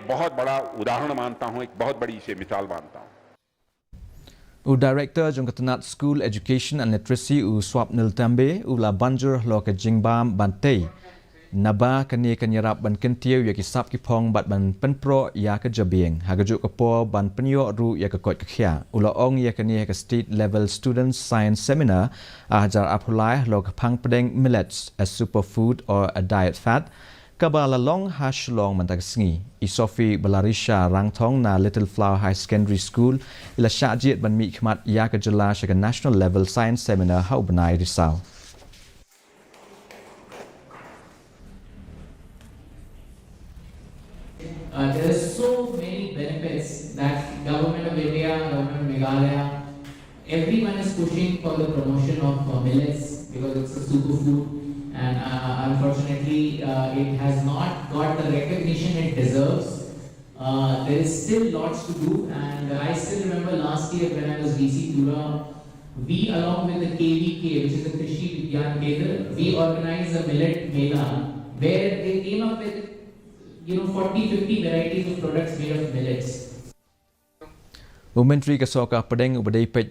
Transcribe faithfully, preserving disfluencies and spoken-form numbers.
बहुत बड़ा उदाहरण मानता हूँ, एक बहुत बड़ी इसे मिसाल मानता हूँ। U Director jong ka tnat School Education and Literacy, u Swapnil Tambe, u la ban jur halor ka jingbam ban tei, naba kane kan ïarap ban kyntiew ïa ki sap ki phong bad ban pynproh ïa ka jabieng, ha kajuh ka por ban pynïoh ruh ïa ka koit ka khiah. U la ong ïa kane ha ka State Level Students Science Seminar ar hajar arphew lai halor ka phang pdeng Millets, a Superfood or a Diet Fad, kaba la long ha Shillong mynta ka sngi. I Sophie Balarisha Rangthong na Little Flower High Secondary School i la shah jied ban mihkhmat ïa ka jylla sha ka National Level Science Seminar ha u bnai Risaw. Uh, there are so many benefits that Government of India, Government of Meghalaya, everyone is pushing for the promotion of uh, millets because it's a superfood, and uh, unfortunately, uh, it has not got the recognition it deserves. Uh, there is still lots to do, and I still remember last year when I was D C Tura, we along with the K V K, which is the Krishi Vigyan Kendra, we organized a millet mela where they came up with you know, forty, fifty varieties of products made of millets. U Myntri ka Sorkar Pdeng u ba dei peit